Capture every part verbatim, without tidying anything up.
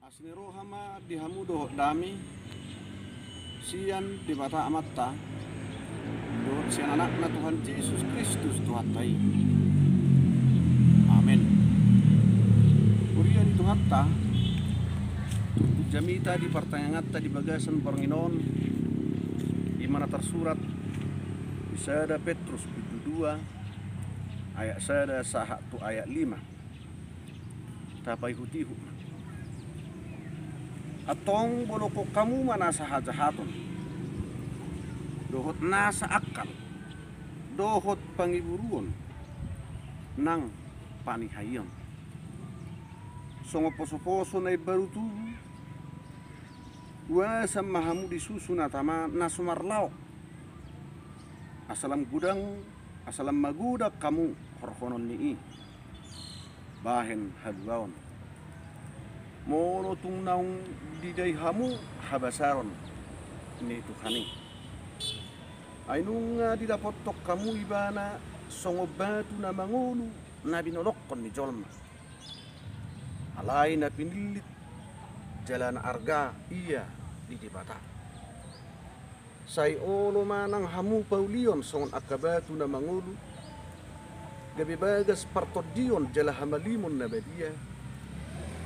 Asi ni roha ma di hamu dohot dame sian Debata Amanta dohot sian Anakna Tuhan Jesus Kristus Tuhanta i. Amen. Huria ni Tuhanta, jamita di partangianganta di bagasan borngin on, i ma na tarsurat di sada Petrus bindu dua ayat sada sahat tu ayat lima. Tapaihutihut ma. Antong bolokkon hamu ma nasa hajahaton, dohot nasa angkal, dohot pangiburuon, nang panihaion. Songon posoposo na imbaru tubu, uasan ma hamu di susu na tama na so marlaok, asa lam godang, asa lam magodang hamu horhonon ni i bahen haluaon. Molo tung naung didai hamu habasaron ni Tuhan i, ai nunga didapothon hamu ibana songon batu na mangolu na binolongkon ni jolma. Alai na pinillit jala na arga ia di Debata. Sai olo ma nang hamu paulion songon angka batu na mangolu, gabe bagas partondion jala hamalimon na badia,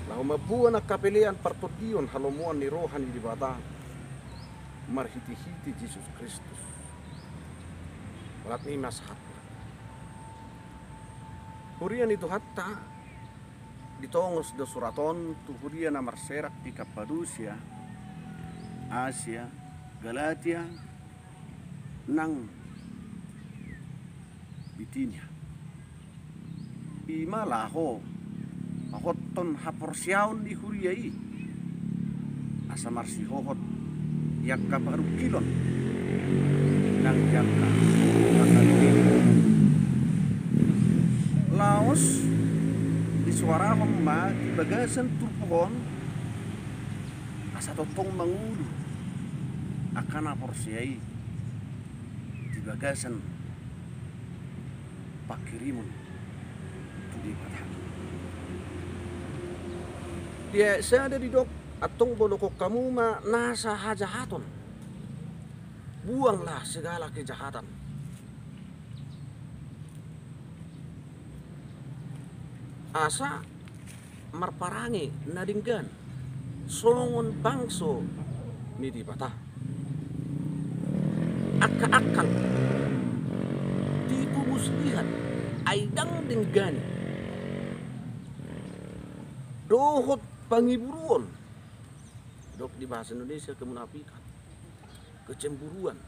laho mamboan angka pelean partondion halomoan ni roha ni Debata marhitehite Jesus Kristus. Holan i ma sahatna. Huria ni Tuhanta, ditongos do surat on tu huria na marserak di Kapadosia, Asia, Galatia, nang Bitinia. I ma laho pahothon haporseaon ni huria i, asa marsihohot di angka parungkilon nang di angka parhalebeon. Laos disoarahon ma di bagasan turpuk on, asa tongtong mangolu angka na porsea i di bagasan pangkirimon tu Debata. Di ayat sada didok, antong bolokkon hamu ma nasa hajahaton. Buanglah segala kejahatan. Asa marparange na denggan songon bangso ni Debata. Angka angkal, tipu muslihat, ai ndang denggani, dohot pangiburuon, didok di bahasa Indonesia kemunafikan, kecemburuan.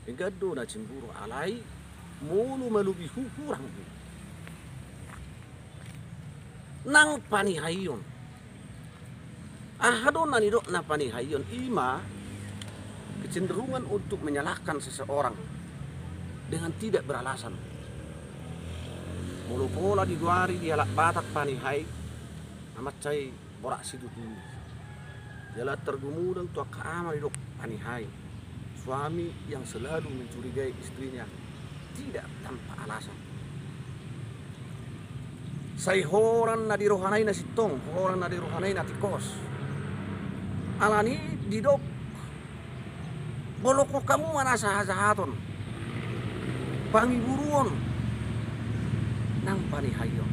Denggan do na cemburu, alai molo malobi hurang do. Nang panihaion. Aha do na nidok na panihaion? I ma kecenderungan untuk menyalahkan seseorang dengan tidak beralasan. Molo pola digoari di halak Batak panihai, na mansai borat situtu. Jala targumodang tu angka ama didok panihai. Suami yang selalu mencurigai istrinya tidak tanpa alasan. Sai holan na di rohana i na sintong, holan na di rohana i na tingkos. Alani didok, bolokkon hamu ma nasa hajahaton, pangiburuon, nang panihaion.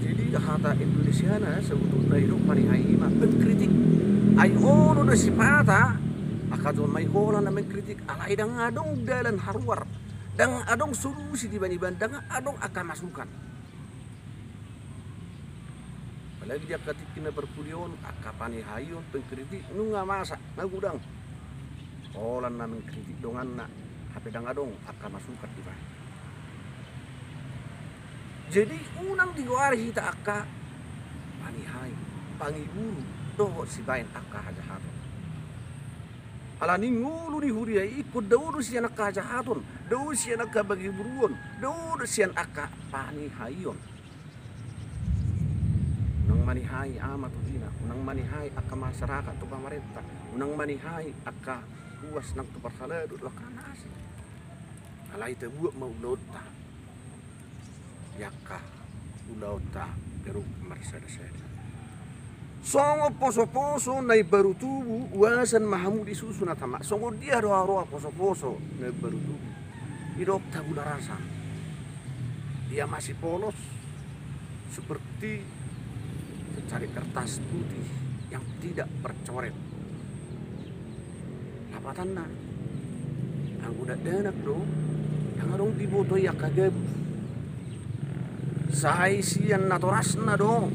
Jadi hata Indonesiana sebetulna didok panihai i ma pengkritik. Ai olo do sipata angka jolma i holan na mengkritik, alai ndang adong dalan haruar, ndang adong solusi di bani ibana, ndang adong angka masukan. Apalagi di angka tingki na parpudi on, angka panihaion, pengkritik, nunga masa, na godang. Holan na mengkritik donganna, hape ndang adong angka masukan di bana. Jadi unang digoari hita angka panihai, pangiburu, dohot sibahen angka hajahaton. Alani ngolu ni huria i ingkon dao do sian angka hajahaton, dao sian angka pangiburuon, dao do sian angka panihaion. Unang manihai ama tu ina, unang manihai angka masyarakat tu pamarenta, unang manihai angka ruas nang tu parhalado dohot angka na asing. Alai tabuat ma ulaonta. di angka ulaonta ganup marsadasada. Songon posoposo na imbaru tubu, uasan ma hamu di susu na tama. Songon dia do haroa posoposo na imbaru tubu? Didok tabula rasa. Dia masih polos seperti secarik kertas putih yang tidak bercoret. Lapatanna, anggo dakdanak do, ndang adong diboto i angka gabus. Sai sian natorasna do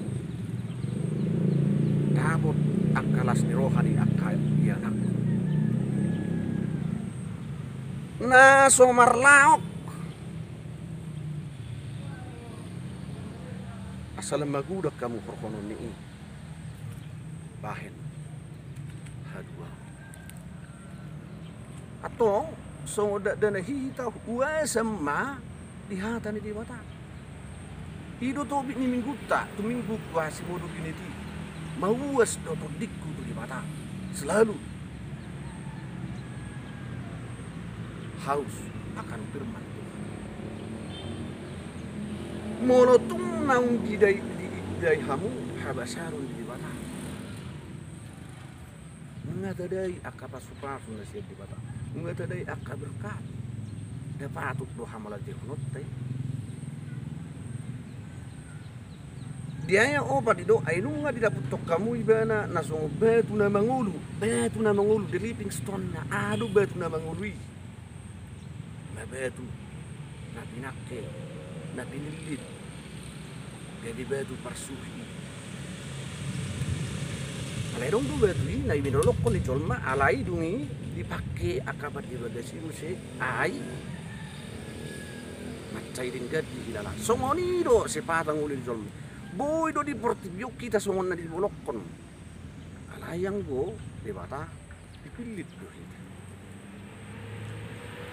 dapot angka las ni roha ni angka ianakhon. Na so marlaok, asal magodang hamu horhonon ni i, bahen haduan. Antong songon dakdanak i hita, uasan ma di hata ni Debata. I do topik ni minggunta, tu minggu huasi modul i nai, mauas do tondingku tu Debata selalu. Haus akan firman Tuhan. Molo tung naung didai, di, didai hamu habasaron ni Debata, nunga tadai angka pasupasu na sian Debata, nunga tadai angka berkat. Nda patut do hamalajehononta i? Di ayat opat didok, ai nunga didapothon hamu ibana na songon batu na mangolu. Batu na mangolu, the living stone, na aha do batu na mangolu i? Na batu na pinangke, na pinillit, gabe batu parsuhi. Alai adong do batu i na binolohon ni jolma, alai dung i dipangke angka pardibagas i muse ai mansai denggan dihilala. Songon i do sipata ngolu ni jolma. Boi do di portibi on hita songon na dibinolohon, alai anggo Debata dipillit do hita.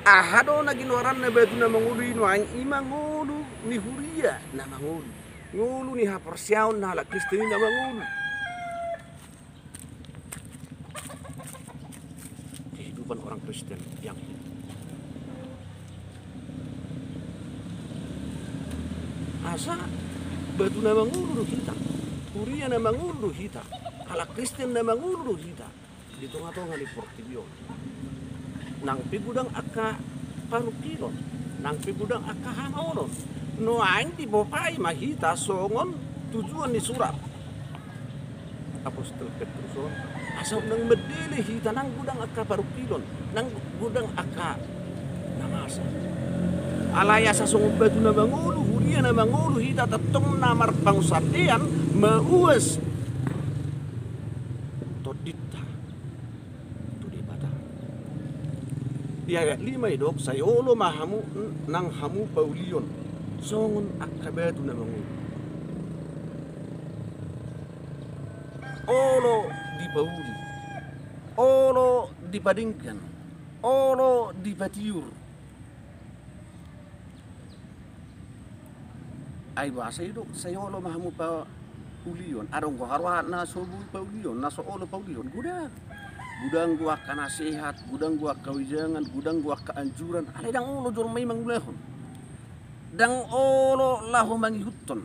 Aha do na ginoaranna batu na mangolu i nuaeng? I ma ngolu ni huria na mangolu, ngolu ni haporseaon ni halak Kristen i na mangolu. Kehidupan orang Kristen yang hidup. Asa batu na mangolu do hita, huria na mangolu do hita, halak Kristen na mangolu do hita di tongatonga ni portibi on. Nang pe godang angka parungkilon, nang pe godang angka hamaolon, nuaeng dipopai ma hita songon tujuan ni surat apostel Petrus on, asa unang mandele hita nang godang angka parungkilon, nang godang angka na masa. Alai asa songon batu na mangolu, huria na mangolu hita, tongtong na marpangunsandean, mauas tondinta tu Debata. Di ayat lima didok, sai olo ma hamu, nang hamu paulion songon angka batu na mangolu. Olo dipauli, olo dipadenggan, olo dipatiur. Ai boasa didok sai olo ma hamu paulion? Adong do haroa na so boi paulion, na so olo paulion? Godang. Godang do angka nasehat, godang do angka wejangan, godang do angka anjuran, alai ndang olo jolma i mangulahon. Ndang olo laho mangihuthon.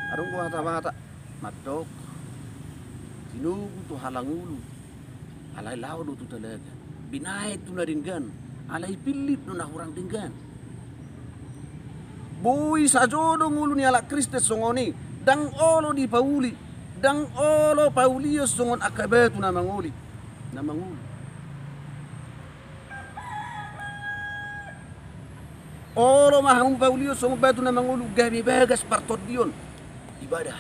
Adong do hata Batak mandok, tinogu tu halangulu, alai laho do tu talaga. Binahen tu na denggan, alai pillit do na hurang denggan. Boi sajo do ngolu ni halak Kristen songon i, ndang olo dipauli, ndang olo paulion songon angka batu na mangoli, na mangolu. Olo ma hamu paulion songon batu na mangolu, gabe bagas partondion ibadah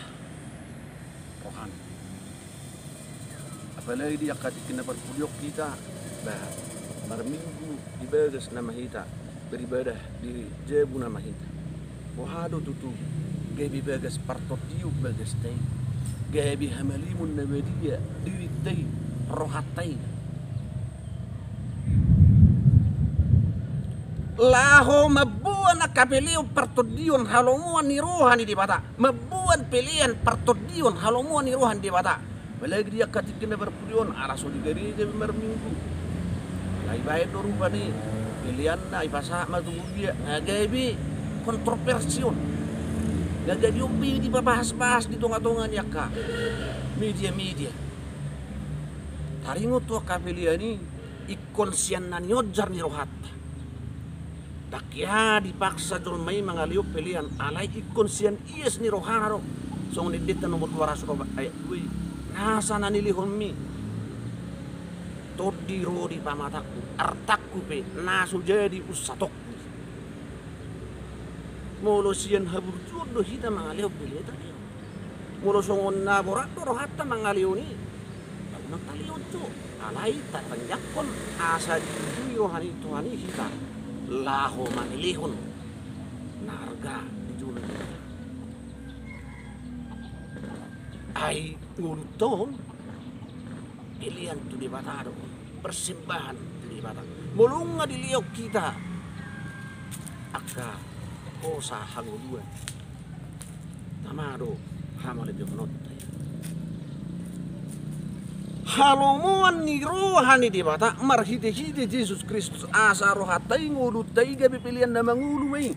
rohani. Apalagi di angka tingki na parpudi on hita, bah, marminggu di bagas nama hita, beribadah di jabu nama hita. Boha do tutu gabe bagas partondion bagasta i, gabe hamalimon na badia dirinta i, rohanta i, laho mamboan angka peleon partondion halomoan ni roha ni Debata, mamboan pelean partondion halomoan ni roha ni Debata. Apalagi di angka tingki na parpudi on, ala so di gareja be marminggu. Alai baen do rupani peleanna, ipasahat ma tu huria, nga gabe kontroversi on. Gabe on pe dibahas-bahas di tonga-tonga ni angka media-media. Taringot tu angka pelean i, ingkon sian na nionjar ni rohanta. Ndang hea dipaksa jolma i mangalehon pelean, alai ingkon sian ias ni rohana do. Songon endenta nomor dua ratus opat ayat dua i. Nasa na nilehonmi tondi ro di pamatangku, artangku pe na so jadi unsatongku. Molo sian haburjuon do hita mangalehon pelean, talehon. Molo songon na borat do rohanta mangalehon i, unang talehon jo. Alai tatangianghon asa diujui roha ni Tuhan i hita laho mangalehon na arga di jolo ni Tuhan. Ai ngolunta on pelean tu Debata do, persembahan tu Debata. Molo nunga dilehon hita angka hosa hangoluan, tama do hamalehononta i. Halomoan ni roha ni Debata marhite-hite Jesus Kristus, asa rohanta i, ngolunta i gabe pelean na mangolu ma i.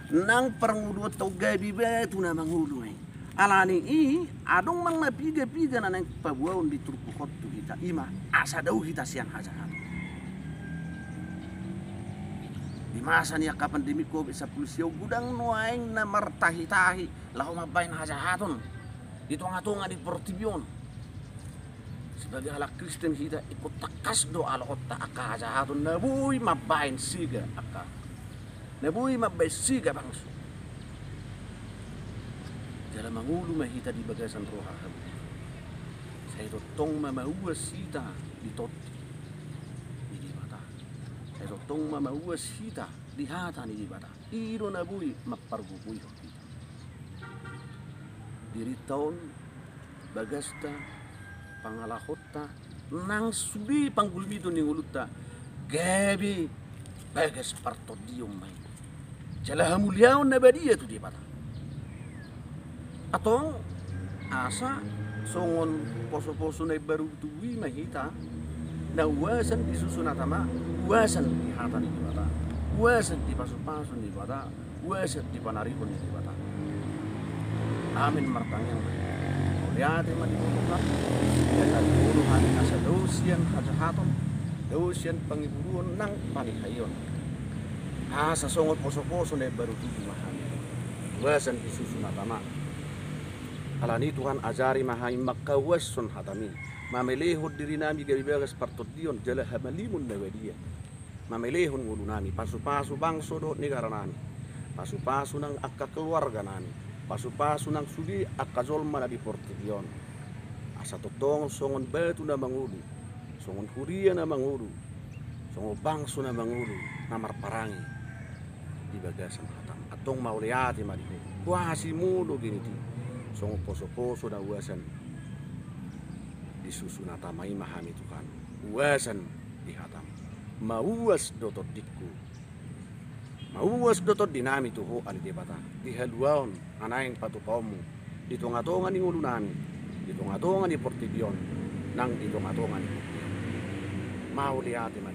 Nang parngoluanta on gabe batu na mangolu ma i. Alani i, adong manang na piga-piga na naeng paboaon di turpuk on tu hita, i ma asa dao hita sian hajahaton. Di masa ni angka pandemi covid sampulu sia on, godang nuaeng na martahi-tahi laho mambahen hajahaton di tonga-tonga ni portibi on. Sebagai halak Kristen hita, ingkon tangkas do aloonta angka hajahaton na boi mambahen sega angka, na boi mambahen sega bangso. Jala mangolu ma hita di bagasan roha hamu. Sai tongtong ma mauas hita di tondi ni Debata. Sai tongtong ma mauas hita di hata ni Debata. I do na boi mampargogoihon hita. Dirinta on, bagasta, pangalahonta, nang sude panggulmiton ni ngolunta, gabe bagas partondion ma i. Jala hamuliaon na badia tu Debata. Antong, asa songon poso-poso na imbaru tubu i ma hita, na uasan di susu na tama, uasan di hata ni Debata, uasan di pasu-pasu ni Debata, uasan di panarihon ni Debata. Amin, martangiang ma hita. Mauliate ma di Ho Tuhan, jala di Ho Tuhan asa dao sian hajahaton, dao sian pangiburuon nang panihaion. Asa songon poso-poso na imbaru tubu ma hami, uasan di susu na tama. Alani i Tuhan, ajari ma hami mangkauashon hataMi, mamelehon dirinami gabe bagas partondion jala hamalimon na badia. Mamelehon ngolunami, pasu-pasu bangso dohot negaranami, pasu-pasu nang angka keluarganami, pasu-pasu nang sude angka jolma na di portibi on. Asa tongtong songon batu na mangolu, songon huria na mangolu, songon bangso na mangolu, na marparange di bagasan hataM. Antong mauliate ma di Ho. Kuasi molo geni di songon poso-poso na uasan di susu na tama i ma hami Tuhan, uasan di hataM. Mauas do tondingku, mauas do tondinami tu Ho ale Debata, di haluaon na naeng patupaonMu di tonga-tonga ni ngolunami, di tonga-tonga ni portibi on, nang di tonga-tonga ni portibi on. Mauliate ma.